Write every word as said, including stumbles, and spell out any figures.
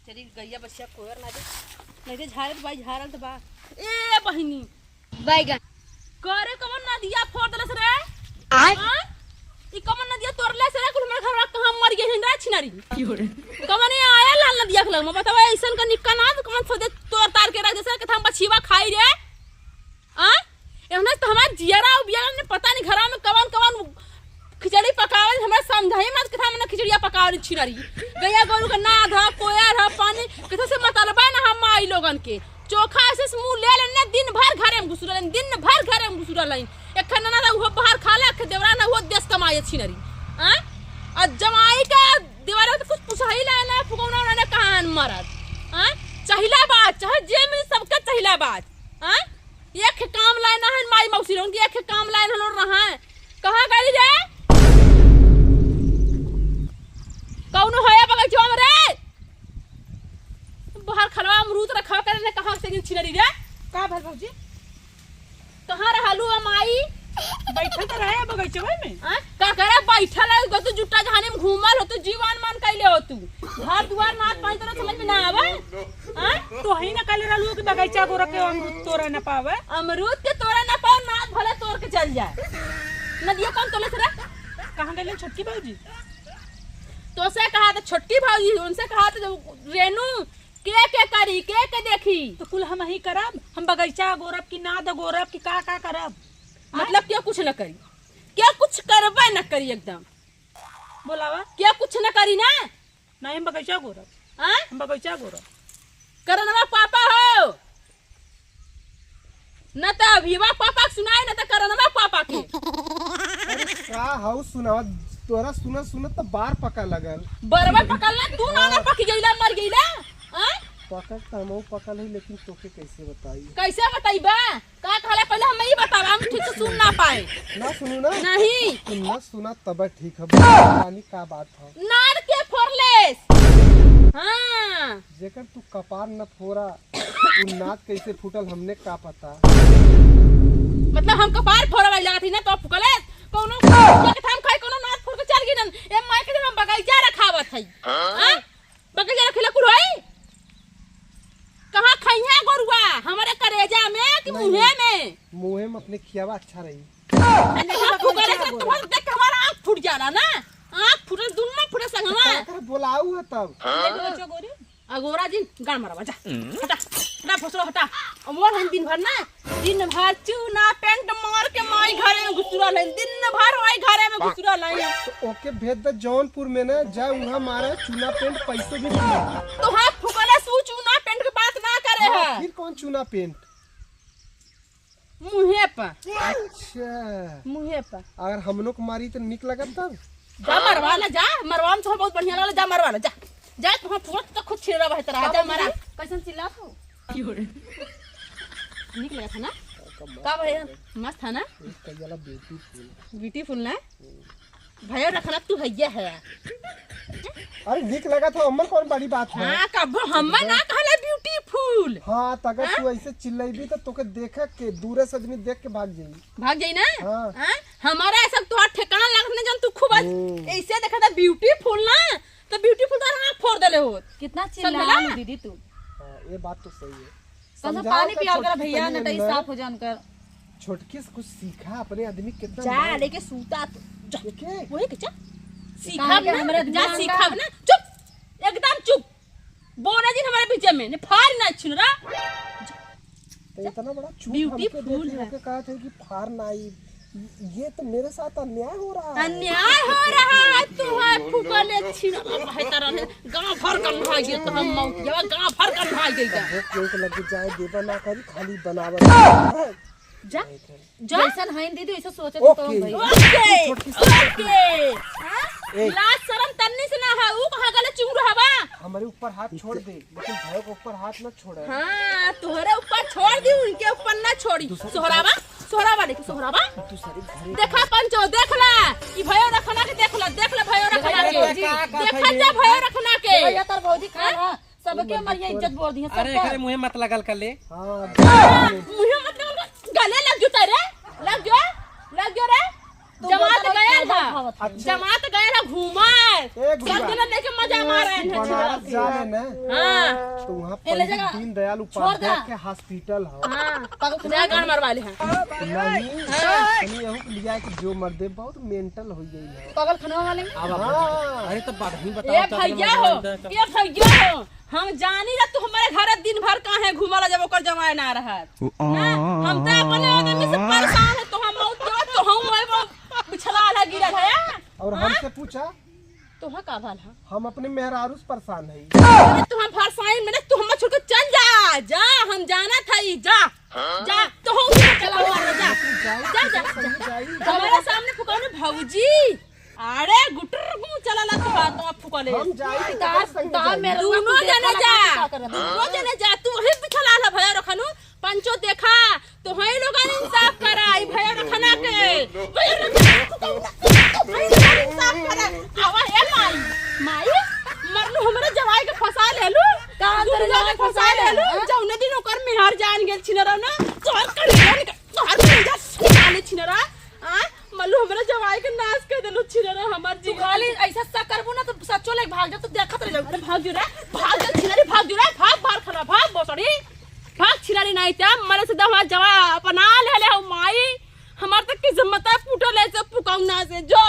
तेरी गैया बछिया कोयर ना दे। नहीं दे झारत बाई, झारत बा। ए बहिनी। बैगन। करे कवन नदिया फोड़ देलस रे? आय? हाँ? ई कवन नदिया तोड़ले से रे? कुल हमरे घरवा कहाँ मर गए हैं रे छिनरी? की हो रे? कवन ये आया लाल नदिया के लग में? बतावा, ऐसन का निक्का ना, तो कवन सोचे तोड़ तार के रख दे से, कि हम बछिवा खाई रे? आय? एहने तो हमार जियरा उबिया ने, पता नहीं घरवा में कवन कवन खिचड़ी पकावल, हमरा समझाई मत, कि हम ना खिचड़िया पकावल छिनरी। गैया गोरू का नाद ह, कोयर ह, पानी, किसी से मतलबा ना हम माई लोगन के। चोखा ऐसे से मुँह ले लेने, दिन भर घरे में घुसुरल हईं, दिन भर घरे में घुसुरल हईं। एक ननद उहो बाहर खाला, एक देवरा ना उहो देश कमाए छिनरी। हाँ? आ जमाई का देवरा तो कुछ पूछा ही ला ना, फुकौना उन्होंने कहाँ मरद। हाँ? चाहिला बात, चाहे जे मिली सबके चाहिला बात। हाँ? एक काम लाए ना है, माई मौसी लोगन की एक काम लाए ना रहा है। कहाँ गई रे? कौनो है बगैचवा में रे? बाहर खलवा अमरूद रखा करे ने, कहाँ से छिनरी रे? का भल भौजी? कहाँ रहलू हम आई? बैठल तो रहे बगैचवा में। हाँ? का करे बैठल है? गो तू जुट्टा जहानी में घूमल हो, तू जीवन मन कैले हो तू। घर दुआर ना पाई तो समझ में ना आवे। हाँ? तो ही ना कहले रहलू कि बगैचा गोरब के अमरूद तोरा ना पावे। अमरूद के तोरा ना पावे, नाद भले तोड़ के चल जाए। नदिया कौन तोले से रे? कहाँ गइले छोटकी भौजी? तो से कहा था छोटकी भौजी, उनसे कहा था जब रेनू के के करी, के के देखी? तो कुल हम ही करब, हम बगैचा गोरब की नाद गोरब की का का करब? मतलब क्यों कुछ न करी, क्यों कुछ करबे न करी एकदम। बोलावा। क्यों कुछ न करी ना? नहीं, हम बगैचा गोरब। हाँ? हम बगैचा गोरब। करनवा पापा हो, न त अभिवा पापा के सुनाई, न त करनवा पापा के। अरे का हऊ सुनावा, तोरा सुनत सुनत त बार पका लगल। बरवा पकल ना, तू ना, ना हाँ। पकी गईला, मर गईला। हाँ? पकल त हमहू पकल है, लेकिन तोके कैसे बताई? कैसे बताई बा? का कहले पहले हम ई बतावा, हम ठीक से सुन ना पाए। ना सुनू ना? नहीं। तू ना सुना तब ठीक है। पानी का बात है? नार के फोड़लेस। हाँ। जेकर तू कपार न फोरा, उ नाद कैसे फूटल हमने का पता। मतलब हम कपार फोड़ा वाली लागत है ना, तो फुकलेस। कौनो के थाम खाई, कौनो नाद फोड़ के चल गई नन। ए माई के हम बगैचा रखावत है। हाँ? बगैचा रखेला कुल होई? कहाँ खइहे गोरुआ? हमारे करेजा में कि नहीं, मुँहे नहीं। में? मुँहे में अपने खियावा अच्छा रही। अरे, आँख फूट रहे से तुहर देख के हमारा आँख फूट जाला ना। आँख फूटे, दुन्नो फूटे संगवा। का कर बोलाऊ है तब? देखो बच्चों गोरी। अगोरा जिन, गाड़ मरवा, जा। हटा, हटा, भोसरो हटा। अमोर हम दिन भर ना, दिन भर चूना पेंट मार के माई घरे में घुसुरल है। दिन भर माई घरे में घुसुरल है। तो ओके भेज दे जौनपुर में ना, जा उहाँ मारे चूना पेंट, पैसो भी मिले। तो हाँ, फुकले सू चूना पेंट के बात ना करे हाँ, है। फिर कौन चूना पेंट? मुँहे पर। अच्छा। मुँहे पर। अगर हम लोग मारी तो निक लगत तब? जा मरवा ला, जा। मरवा में तो बहुत बढ़िया लागल, जा मरवा ला, जा। जा, तुहाँ फुकत तो खुद छिड़वा बहत रहा, जा मरा। कैसन चिल्लात हो? निक लगत है ना? का भैया? मस्त है ना? एक कहियाला beautiful। Beautiful ना? हम्म। भयो रखना तू हइये है। अरे निक लगत हो, अम्मन कौन बड़ी बात है? हाँ, कबो हम्मन ना कहले beautiful। हाँ, त अगर हाँ? तू ऐसे चिल्लैबी तो तोके देख के दूरे से आदमी देख के भाग जाई। भाग जाई ना? हाँ। हाँ? हमारा ऐसा तोहार ठेकान लागत ना, जन तू खूब हम्म। ऐसे देखा था beautiful ना, तो beautiful तो आँख फोड़ देले होत। कितना समझला? चिल्ला दीदी तू। हाँ, ये बात तो सही है। कौन सा समझाओ पानी तो पियाओ करा छोटकी भैया, तनी न तो ई अंदर। साफ हो जान कर। छोटकी से कुछ सीखा, अपने आदमी कितना जा, मार लेके सूता तू। जा। देखे? वही के जा। सीखा काहे के ना, हमरे जा दिमाग सीखा का? ना। चुप। एकदम चुप। बोले जिन हमारे बीच में। ने फार ना छिन रहा। तो इतना बड़ा चूप beautiful हमके देख के है। ओके कहा थे कि फार ना आई। ये तो मेरे साथ अन्याय हो रहा है। अन्याय हो रहा है, तू है फुकले छिन। अब है तरह ने गांव भर का भाई ये तो हम मौत गया, गांव भर का भाई गई। तब वो कोई को लग जाए, देबा ना करी, खाली बनावत है। जा, जा। जैसन है दीदी, वैसे सोचे तो ओके। कौन भाई? ओके, छोटकी सी ओके। हाँ? ए। लाज शरम तन्नी से ना है, ऊ कहाँ गले चुंग हवा? हमारे ऊपर हाथ छोड़ दे। लेकिन भाई के ऊपर हाथ ना छोड़ा। हाँ, तोहरे ऊपर छोड़ दी, उनके ऊपर ना छोड़ी। दूसरे सोहरावा, सोहरावा देखी, सोहरावा। दूसरे घरे देखा पंचो, देख ला, ई भयो रखना के देख ला, देख ला भयो रखना के। भौजी, का, का देखा भौजी? जा भयो रखना के। भैया तोर भौजी खा हाँ? ना, सबके हमारी इज्जत बोल दी है, अरे, सबका। एकरे मुँहे मत लगल कर ले। हाँ। मुँहे मत लगल कर, गले लग जूता रे, लग गयो, लग गयो रे। तू जमात बोलता गया, अच्छा। जमात गए ना घूमर। ए, घूमर। सब जना लेके मजा मारे हैं बनारस छिनरा के। जाने ना। हाँ। तो वहाँ ए, ले पंडित जगह। दीनदयाल छोड़ उपाध्याय दे। के हॉस्पिटल हो। हाँ। पागल जा खाना गाड़ मार वाले हैं। नहीं, हाँ। तनी यहू के लिया कि जो मर्दे बहुत मेंटल हो गई है। पागल खाना वाले। अब हाँ। अरे तो बात ही बताओ, ए तो भैया अपने हो, मतलब ए भैया हो, हम जानी ना तू हमारे घर दिन भर काहे घूमला जब ओकर जमाई ना रहत। ना, हम तो अपने आदमी से परेशान है, तो हम मौत देवत तो हम वही वो पिछला वाला गिरल है। और हाँ? हमसे पूछा? तोहा का भल है? हम अपने मेहरारू से परेशान है। अरे तू हम फरसाइन में ना, तू हम छोड़ के चल जा, जा, हम जाना था ई, जा, जा, तो हो चला हुआ जा, जा, जा, जा। हमारे सामने फुकाने भौजी। अरे गुटर गु चला ला तो बात तो फुकले। हम जाई तो तार, तोहर संग तार जाई। मेहरुआ दोनों तू जने देखा जा। ना का करत है। दोनों जने जा, तू वही पिछला ला भैया रखनु, पंचो देखा, तो हई लोगन इंसाफ करा, ई भैया रखना के। भैया रखना, भैया रखना, इंसाफ करा। आवा ए माई, माई, मरलू हमरे जवाई के फंसा लेलू। का दुनिया करे में फंसा फंसा लेलू। लेलू? जौने दिन ओकर मेहर जान गेल छिनरा ना, तोहर करेजा निकल, तोहर करेजा निकाले छिनरा। आ, मल्लू, हमरा जवाई के नाश कर देलू, छिनरा, हमार तू जीवन। खाली ऐसा सा करबू ना, तो सचो लेके भाग जा, तू देखत रह जाऊ। अरे भाग जो रे, भाग जा, छिनरी, भाग जो रे, भाग, बाहर खड़ा, भाग, भोसड़ी, भाग, छिनरी, नहीं ते मरे से दवा जवा अपना ले ले हो माई, हमार तक की हिम्मत है, फूटो ले से, फुकौना से, जो।